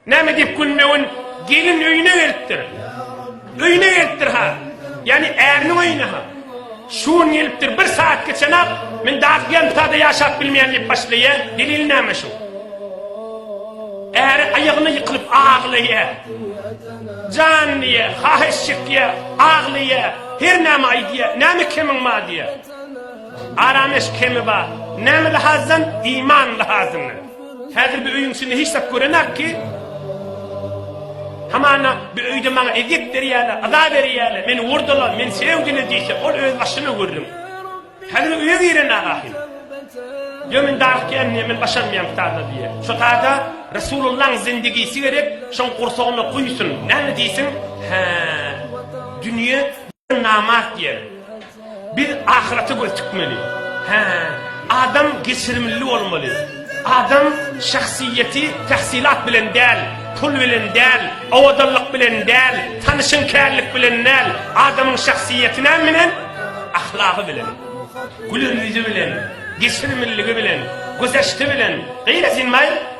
Näme diýip günbe-gün gelin öýüne gelipdir. Öýüne gelipdir ha. Ýagny äriniň öýüne ha. Şu gün gelipdir, bir saat geçenak, men Dagýantada ýaşap bilmeýän diýip başlaýar. Delili näme şu? Äri aýagyna ýykylyp aglaýar. Jan diýýär, haýyş çekýär, aglaýar, her näme aýdýar, näme kemiň bar diýýär. Arameş kemi bar. Näme lahazdan? Iman lahazyndan. Häzir bu öýüň içinde hiç zat görenak ki, hamana bu öýde maňa ezýet berýärler, yza berýärler, meni urdular, meni sögdüler diýse, ol öz başyna gürrüň. Häzir öýe giren ahim. Diýýär, men darykýan diýýär, men başarmaýan bu tada diýýär. Şo tada Resulullaň zindigisi gerek, şoň gursagyna guýsun. Näme diýsin? Hä, dünýe namart ýer. Biz ahyrete göz tikmeli. Hä, adam geçirimli bolmaly. Adam şahsyýeti tahsylat bilen däl, pul bilen däl, owadanlyk bilen däl, tanyşyň kärlik bilen däl, adamyň şahsyýeti näme bilen? Ahlagy bilen. Güler ýüzi bilen, geçirimliligi bilen, gözeşti bilen. Gyra sen maý.